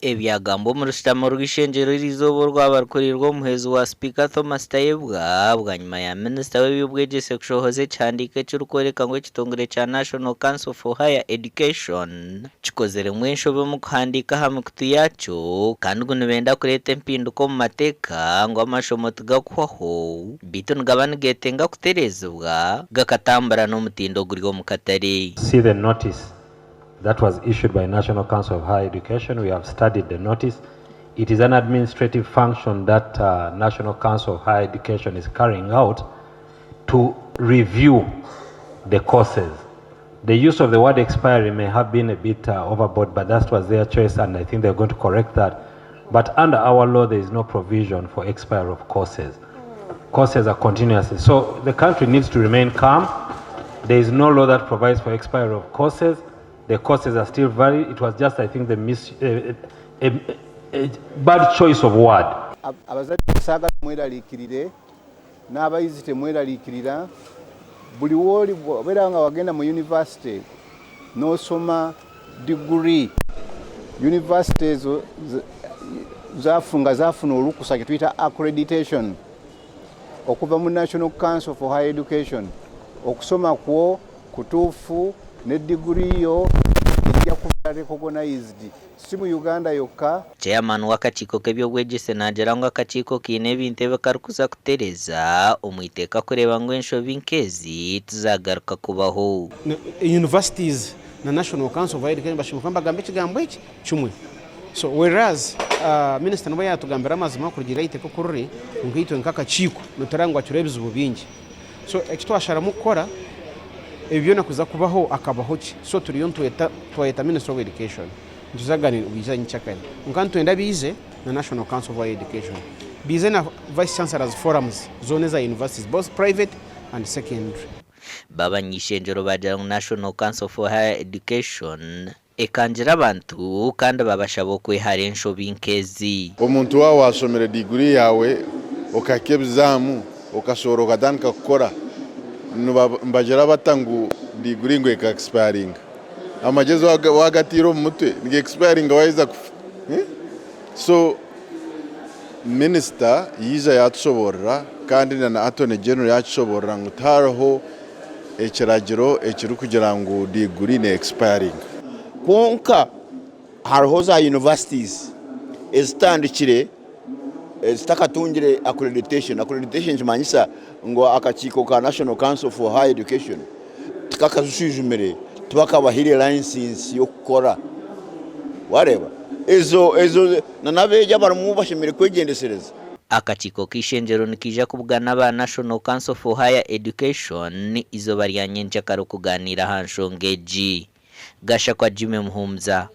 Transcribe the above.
Ebyagambwa omu rushutamo rw'eishengyero eriizooba orwaba rukuriirwe omuhwezi wa Sipiika Thomas Tayebwa bwanyima ya minisita w'eby'obwegyese kushohoza ekihandiiko ekirikworeka ngu ekitongore kya National Council for Higher Education kikoziremu enshobe omu kuhandiika aha mikutu yaakyo kandi ngu nibenda kureeta empinduka omu mateeka ngu amashomo tigakuhwaho beitu nigaba nigetenga kutereezibwa gakatambura n'omutindo oguri omu katare. See the notice that was issued by National Council of Higher Education. We have studied the notice. It is an administrative function that uh, National Council of Higher Education is carrying out to review the courses. The use of the word expiry may have been a bit uh, overboard, but that was their choice, and I think they're going to correct that. But under our law, there is no provision for expiry of courses. Courses are continuously. So the country needs to remain calm. There is no law that provides for expiry of courses. The courses are still valid. It was just, I think, the mis- a, a bad choice of word. Abazadde saagala mweraliikirire n'abayizi temweraliikirira buli wooli obeera nga wagenda mu yunivasite n'osoma diguri yunivasite ezo nga zafuna olukusa kye tuyita accreditation okuva mu National Council for Higher Education okusoma kwo kutuufu ne diguri yo ejja kuba recognized si mu Uganda yokka. Chairman w'akakiiko k'eby'obwegyese naagira ngu akakiiko kaine ebintu ebi karikuza kutereeza omu iteeka kureeba ngu enshobi nk'ezi tizaagaruka kubaho. Universities na National Council of Higher Education bashemereire kuba nibagamba ekigambo eki kimwe. So whereas minisita niwe yaatugambira amazima kurugiirira aha iteeka oku riri, kwonka itwe nk'akakiiko nitureeba ngu hakiriho ebizibu bingi. So eki twasharamu kukora, ebi byona kuza kubaho hakabaho ki? So turiyo nitweta twayeta Ministry of Education nituza kugaaniira bwija nyikyakare. Kwonka nitwenda baije na National Council of Higher Education, baije na Vice Chancellors Forums zoona eza universities both private and secondary. B'abany'eishengyero baagira ngu National Council for Higher Education ekangira abantu kandi babashaba okwehara enshobi nk'ezi. Omuntu waaba waashomire diguri yaawe okahika ebizaamu okashohora okatandika kukora, nibagira bata ngu diguri ngu eka expiringa? Amagyezi waagataire omu mutwe niga expiringa waaheza kufa? So minisita yaija yaatushoboorora kandi na Attorney General yaakishoboorora ngu tihariho ekiragiro ekirikugira ngu diguri ne expiringa. Kwonka hariho za universities ezitandikire ezitakatungire accreditation. Accreditation nikimanyisa ngu akakiiko ka National Council for Higher Education tikakazishwijumire, tibakabahire license y'okukora. Wareeba? Ezo ezo n'abeegi abarimu bashemereire kwegyendesereza. Akakiiko k'eishengyero nikaija kubugana aba National Council for Higher Education eizooba rya nyenkya kare kugaaniira aha nshonga egi. Gashakwa Jimmy Muhumuza.